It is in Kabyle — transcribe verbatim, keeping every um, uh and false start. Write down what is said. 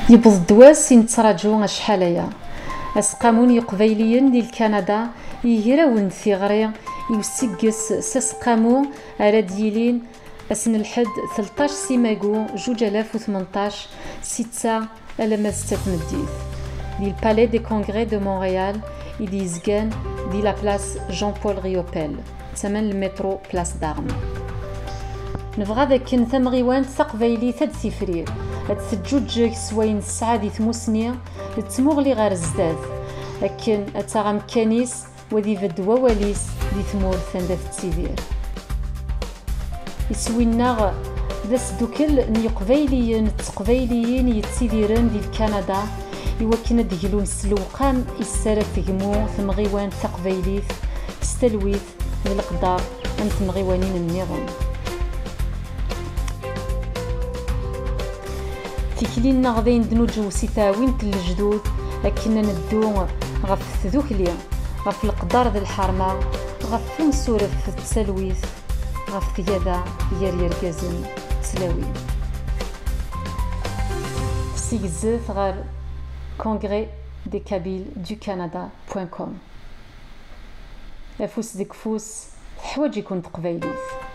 Yewweḍ-d wass i nettraǧu acḥal aya. Aseqqamu n Yiqbayliyen di Lkanada yegrawen tiɣri i usegges s aseqqamu ara d-yilin ass n lḥedd tleṭṭac simagu zuǧ alaf u tmenṭac, sitta alamma d setta tmeddit, di le Palais des Congrès de Montréal i d-yezgan di la place Jean-Paul Riopel, tama n lmitru Place d'Armes. Nebɣa d akken tamɣiwant taqbaylit ad d-tifrir, ad teǧǧuǧǧeg s wayen tesɛa di tmusni d tmuɣli ɣer zdat, akken ad taɣ amekkan-is u ad ibedd wawal-is di tmurt anda tettidir. Iswi-nneɣ d asdukkel n Yiqbayliyen d Teqbayliyin yettidiren di Lkanada, i wakken ad d-glun s lewqam i s ara tegmu temɣiwant taqbaylit s talwit d leqder am temɣiwanin nniḍen. Tikli-nneɣ d ayen d-nuǧew si teɛwint n lejdud akken ad neddu ɣef tdukli, ɣef leqder d lḥerma, ɣef umsuref d talwit, ɣef tgada gar yergazen d tlawin. Seg zdat ɣer congrès des kabyles du canada point com. Afus deg ufus, teḥwaǧ-iken teqbaylit.